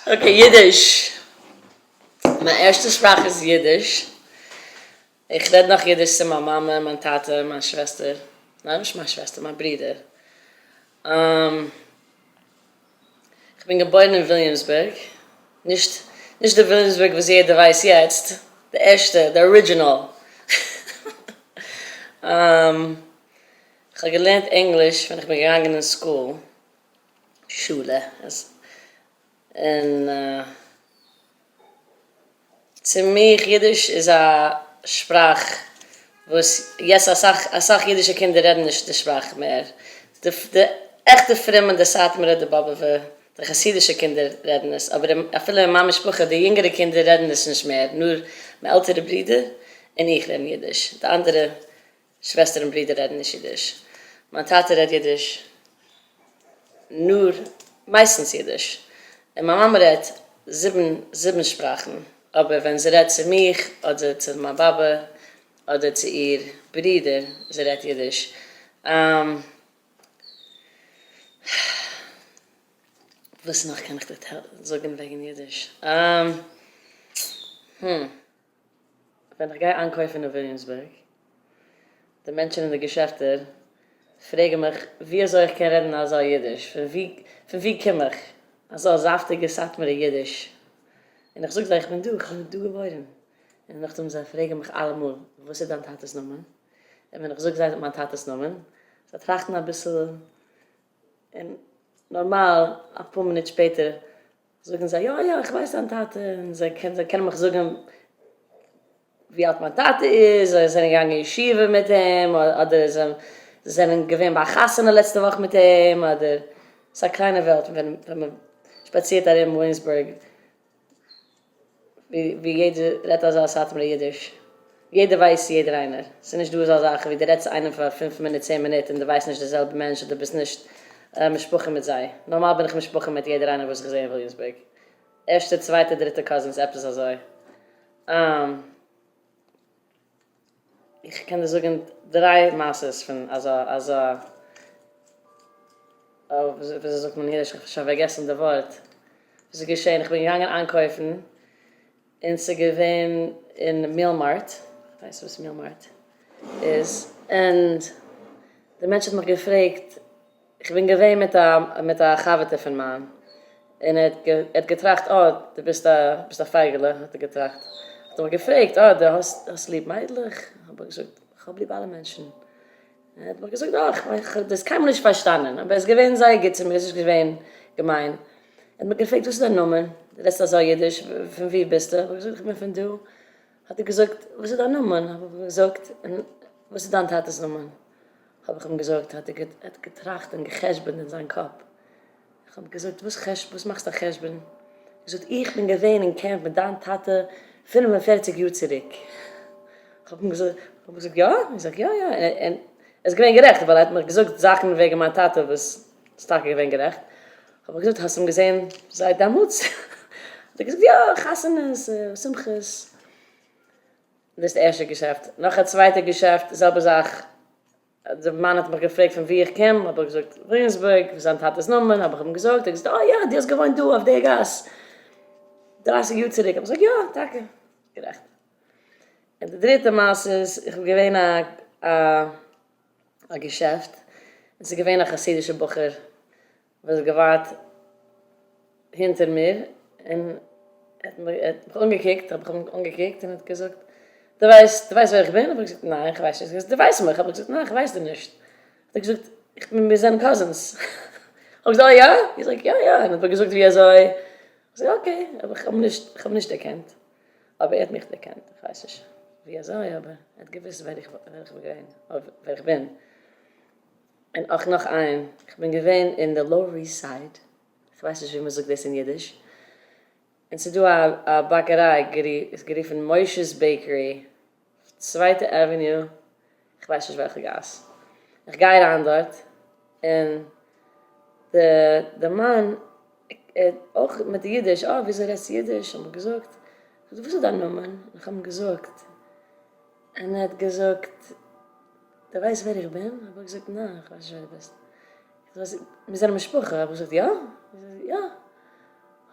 Okay, אידיש. מיין ערשטע שפראך איז אידיש. איך רעד נאך אידיש צו מיין מאמע, מיין טאטע, מיין שוועסטער. ניין, נישט מיין שוועסטער, מיין ברודער. איך בין געבוירן אין וויליאמסבורג. נישט נישט די וויליאמסבורג וואס יעדער ווייסט יעצט. די ערשטע, די original. איך האב געלערנט ענגליש ווען איך בין געגאנגען אין school. שולע. און צו מיך אידיש איז א שפראך וואס יעצט אסאך אסאך אידישע קינדער רעדן נישט די שפראך מער. די די עכטע פרומע די סאטמארע די באבעווע די חסידישע קינדער רעדן עס אבער אפילו אין מיין משפחה די יונגערע קינדער רעדן עס נישט מער נאר מיין עלטערע ברודער און איך רעדן אידיש די אנדערע שוועסטער און ברידער רעדן נישט אידיש. מיין טאטע רעדט אידיש נאר מייסטנס אידיש. און מיין מאמע רעדט זיבן זיבן שפראכן. אבער ווען זי רעדט צו מיך אדער צו מיין באבע אדער צו איר ברודער זי רעדט אידיש. וואס נאך קען איך דיר זאגן וועגן אידיש? ווען איך גיי איינקויפן אין וויליאמסבורג, די מענטשן אין די געשעפטער פרעגן מיך ווי אזוי איך קען רעדן אזא אידיש, פון ווי פון ווי קום איך אזא זאפטיגע סאטמארע אידיש, און איך זאג זיי איך בין דא, איך בין דא געבוירן, און נאכדעם זיי פרעגן מיך אלעמאל וואס איז דיין טאטע'ס נאמען, און ווען איך זאג זיי מיין טאטע'ס נאמען, זיי טראכטן אביסל, און נארמאל אפאר מינוט שפעטער זאגן זיי יא יא איך ווייס דיין טאטע, און זיי קענען מיך זאגן ווי אלט מיין טאטע איז, זיי זענען געגאנגען אין ישיבה מיט אים, אדער זיי זענען געווען ביי א חתונה לעצטע וואך מיט אים, אדער ס'איז א קליינע וועלט ווען מען שפאצירט ארום וויליאמסבורג ווי יעדער רעדט אזא סאטמארע אידיש. יעדער ווייסט יעדער איינער. ס'איז נישט דא אזא זאך ווי דו רעדסט צו איינעם פאר פינף מינוט צען מינוט און דו ווייסט נישט די זעלבע מענטש אדער ביסט נישט משפחה מיט זיי. נארמאל בין איך משפחה מיט יעדער איינער וואס איך זעה אין וויליאמסבורג. ערשטע צווייטע דריטע cousins עפעס אזוי. איך קען דיר זאגן דריי מעשות פון אזא אזא וויאזוי זאגט מען אין אידיש? איך האב שוין פארגעסן די ווארט. וואס איז געשען? איך בין געגאנגען איינקויפן און ס'איז געווען אין מיעל מארט, כ'ווייס וואס מיעל מארט איז, און די מענטש האט מיך געפרעגט, כ'בין געווען מיט א מיט א חבר'טע פון מיין, און ער האט געטראכט אה דו ביסט א ביסט א פייגעלע האט ער געטראכט, האט ער מיך געפרעגט אה דו האסט האסט ליב מיידלעך? האב איך געזאגט כ'האב ליב אלע מענטשן, ער האט מיך געזאגט אה, איך האב דאס קיינמאל נישט פארשטאנען, אבער ער איז געווען זייער גוט צו מיר, עס איז נישט געווען געמיין. ער האט מיך געפרעגט וואס איז דיין נאמען? דו רעדסט אזוי אידיש, פון וואו ביסטו? האב איך געזאגט איך בין פון דא. האט ער געזאגט וואס איז דיין נאמען? האב איך אים געזאגט, און וואס איז דיין טאטע'ס נאמען? האב איך אים געזאגט, האט ער געטראכט און גע'חשבונ'ט אין זיין קאפ. איך האב געזאגט, וואס חשבון? וואס מאכסטו א חשבון? געזאגט, איך בין געווען אין קעמפ מיט דיין טאטע 45 יאר צוריק. איך האב אים געזאגט, איך האב געזאגט, יא? ער זאגט, יא, יא. און ער איז געווען גערעכט, ווייל ער האט מיך געזאגט זאכן וועגן מיין טאטע וואס איז טאקע געווען גערעכט. האב איך געזאגט, האסט אים געזען זייט דעמאלטס? האט ער געזאגט, יא, חתונות, שמחות. דאס איז די ערשטע געשעפט. נאך א צווייטע געשעפט, זעלבע זאך. די מאן האט מיך געפרעגט פון וואו איך קום, האב איך געזאגט וויליאמסבורג, וואס איז זיין טאטע'ס נאמען, האב איך אים געזאגט, ער האט געזאגט, אה יא, דו האסט געוואוינט דא אויף די גאס דרייסיג יאר צוריק, האב איך געזאגט, יא, טאקע, גערעכט. און די דריטע מעשה איז, איך בין געווען א א געשעפט, און ס'איז געווען א חסידישע בחור וואס האט געווארט הינטער מיר, און ער האט מיך אנגעקוקט, האב איך אים אנגעקוקט און ער האט געזאגט, דו ווייסט, דו ווייסט ווער איך בין? האב איך געזאגט, ניין, איך ווייס נישט. דו ווייסט מיך? האב איך געזאגט, ניין, איך ווייס דיר נישט. האט ער געזאגט, איך בין, מיר זענען cousins. האב איך געזאגט, אה יא? ער זאגט, יא יא, און האט מיר געזאגט ווי אזוי. איך זאג, okay, אבער איך האב נישט, איך האב נישט דערקענט. אבער ער האט מיך דערקענט, איך ווייס נישט ווי אזוי, אבער ער האט געוואוסט ווער איך בין געווען, ווער איך בין. און אויך נאך איין, איך בין געווען אין די Lower East Side, איך ווייס נישט ווי מען זאגט דאס אין אידיש, און ס'איז דא א באקעריי גערופן Moshe's Bakery, צווייטע avenue, איך ווייס נישט וועלכע גאס, איך גיי אריין דארט, און די די מאן אויך מיט אידיש, אה וויאזוי רעדסטו אידיש, האב איך געזאגט, וואס איז דיין נאמען, איך האב אים געזאגט, און ער האט געזאגט. דו ווייסט ווער איך בין? האב איך געזאגט, ניין, איך ווייס נישט ווער דו ביסט. מיר זענען משפחה. האב איך געזאגט, יא? יא.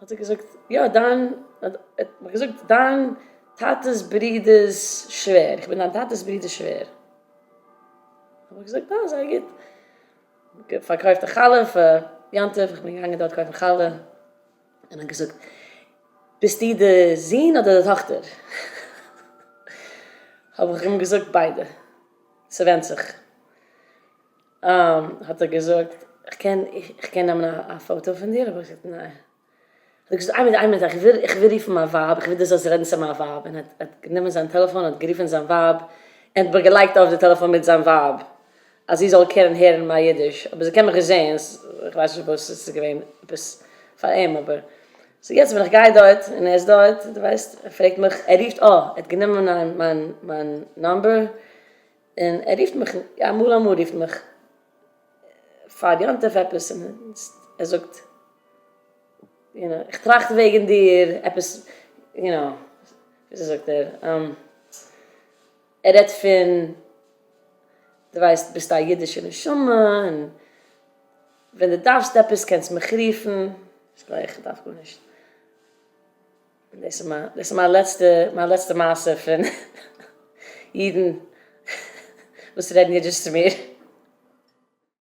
האט ער געזאגט, יא דיין, האט מיך געזאגט, דיין טאטע'ס ברודער'ס שווער, איך בין דיין טאטע'ס ברודער'ס שווער. האב איך געזאגט, אה, זייער גוט. פארקויפט די חלה פאר יום טוב, איך בין געגאנגען דארט קויפן חלה, און האט געזאגט, ביסטו די זון אדער די טאכטער? האב איך אים געזאגט ביידע, ס'ווענדט זיך. האט ער געזאגט, איך קען איך קען נעמען א photo פון דיר? האב איך געזאגט ניין. האט ער געזאגט, איין מינוט איין מינוט, איך וויל איך וויל רופן מיין ווייב, איך וויל דו זאלסט רעדן צו מיין ווייב, און האט גענומען זיין טעלעפאן האט גערופן זיין ווייב, און האט מיך געלייגט אויף די טעלעפאן מיט זיין ווייב, אז זי זאל קענען הערן מיין אידיש, אבער זי קען מיך נישט זעהן, איך ווייס נישט וואס עס איז געווען עפעס פאר אים, אבער so יעצט ווען איך גיי דארט און ער איז דארט, דו ווייסט, ער פרעגט מיך, ער רופט, אה, ער האט גענומען מיין מיין number, און ער רופט מיך, אמאל אמאל רופט מיך פאר יום טוב עפעס, און ער זאגט, you know, איך טראכט וועגן דיר, עפעס, you know, וויאזוי זאגט ער, ער רעדט פון, דו ווייסט, ביסט א אידישע נשמה, און ווען דו דארפסט עפעס קענסט מיך רופן, איך זאג, איך דארף גארנישט. דאס איז מיין, דאס איז מיין לעצטע, מיין לעצטע מעשה פון אידן וואס רעדן אידיש צו מיר.